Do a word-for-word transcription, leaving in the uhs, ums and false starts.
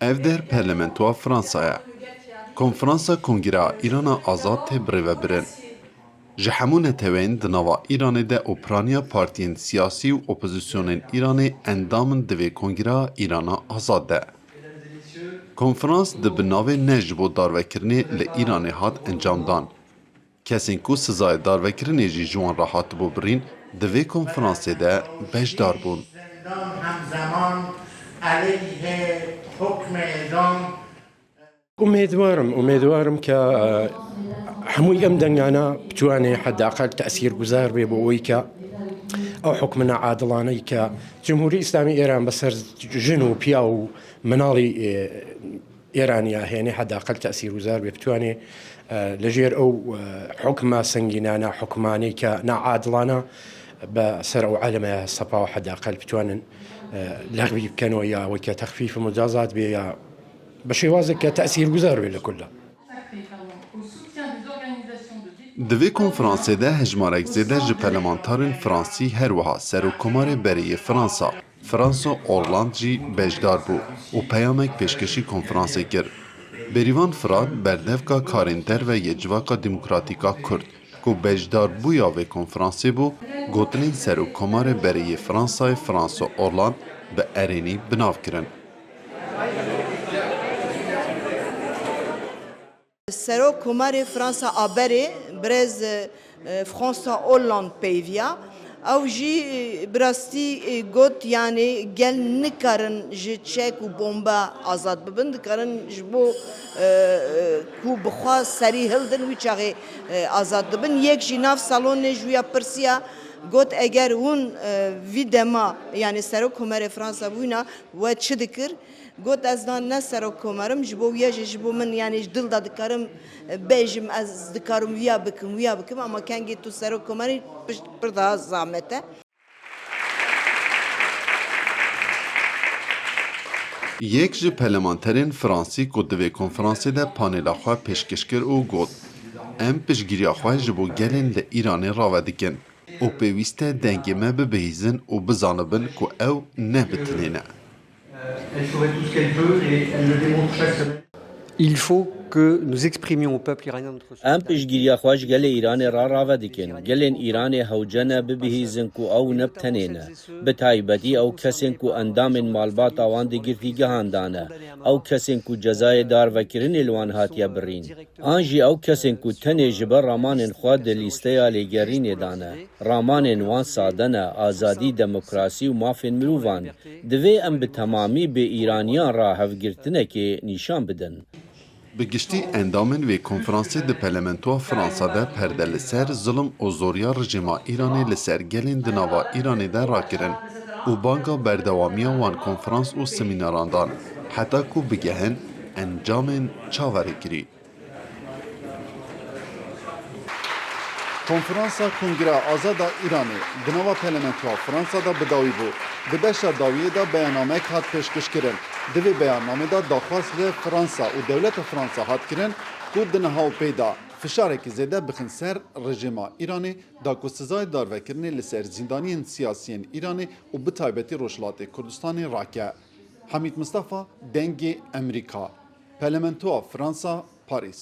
Ev der parlamentoya Fransa ye. Konferansa Kongreya Îrana Azad tê birêvebirin. Ji hemû neteweyên di nava Îranê de û piraniya partiyên siyasî û opozisyonên Îranê endam in di vê Kongreya Îrana Azad de. Konferans di bi navê Ne ji bo darvekirinê li Îranê hat encamdan. Kesên ku sizayê darvekirinê jî ji wan re hatibû birîn, di vê konferansê de beşdar bûn. زندان همزمان علیه حکم اعدام. Umêdwarim, umêdwarim ke, e, hemû em dengana bitwane hedaqel tesîrguzar bê bo wî ke ew hukmina adilaneyî ke Cumhurî Îslamî Îran bi ser jin û piya û minalî, e, Îraniya hênê hedaqel tesîrguzar bê, bitwane, e, li jêr ew, e, hukma sengînana, hukmanê ke naadilana bi ser ew eleme sepa hedaqel bitwanin, e, lexvî bikin û ya weke texfîf mucazat bê ya bi şêwazeke tesîrguzar bê li kula. Di vê konferansê de hejmarek zêde ji parlamentarên fransî, her wiha Serokkomarê berê yê Fransa, François Hollande jî beşdar bû û peyamek pêşkêşî konferansê kir. Bêrîvan Firat, berdevka karên derve yê Civaka Demokratîk a Kurd, ku beşdarbûya vê konferansê bû, gotinên Serokkomarê berê yê Fransayê François Hollande bi erênî bi nav kirin. Serok Komarê Fransa a berê, birêz, e, François Hollande peyviya. Ew jî, e, bi rastî, e, got, yanî gel nikarin ji çek û bomba azad bibin, dikarin ji bo, e, e, ku bi xwe serî hildin wî çaxê, e, azad dibin. Yek jî nav salonê ji wî ya pirsiya, got, eger hûn, e, vî dema, yanî Serok Komarê Fransa bûyna, we çi dikir? Got, ez na ne serok komer im, ji bo wiya jî ji bo min, yanî ji dil de dikarim, e, bêjim, ez dikarim wiya bikim, wiya bikim, ama kengê tu serok komer î pişt pir daha zahmet e. Yek ji parlamenterên fransî ku di vê konferansê de panela xwe pêşkêş kir û got, em piştgiriya xwe ji bo gelên li Îranê rave dikin û pêwîst e dengê me bibihîzin û bizanibin ku ew ne bi tinê ne. Elle ferait tout ce qu'elle peut et elle le démontre chaque semaine. Il faut que nous exprimions au peuple iranien notre soutien. Em piştgiriya xwe ji gelê Îranê re rave dikin. Gelên Îranê hewce ne bibihîzin ku ew ne bi tenê ne. Bi taybetî ew kesên ku endamên malbata wan di girtîgehan de ne. Ew kesên ku cezayê darvekirinê li wan hatiye birîn. An jî ew kesên ku tenê ji ber ramanên xwe di lîsteya lêgerînê de ne. Ramanên wan sade ne, azadî, demokrasî û mafên mirovan. Divê em bi temamî bi Îraniyan re hevgirtinekê nîşan bidin. Bi giştî endamên vê konferansê di Parlamentoya Fransa de perde li ser zilm û zoriya rejîma Îranê li ser gelên di nava Îranê de rakirin û banga berdewamiya wan konferans û semînaran dan, heta ku bigehin encamên çaverêkirî. Konferansa Kongreya Azad a Îranê di nava Parlamentoya Fransa de bi dawî bû. Di beşa dawiyê de beyannamek hat pêşkêşkirin. Di vê beyannamê de daxwaz li Fransa û dewleta Fransa hat kirin ku di niha û pê de fişarekî zêde bixin ser rejîma Îranê, da ku sizayê darvekirinê li ser zîndaniyên siyasî yên Îranê û bi taybetî Rojhilatê Kurdistanê rake. Hamîd Mistefa, Dengê Emerîka, Parlamentoya Fransa, Parîs.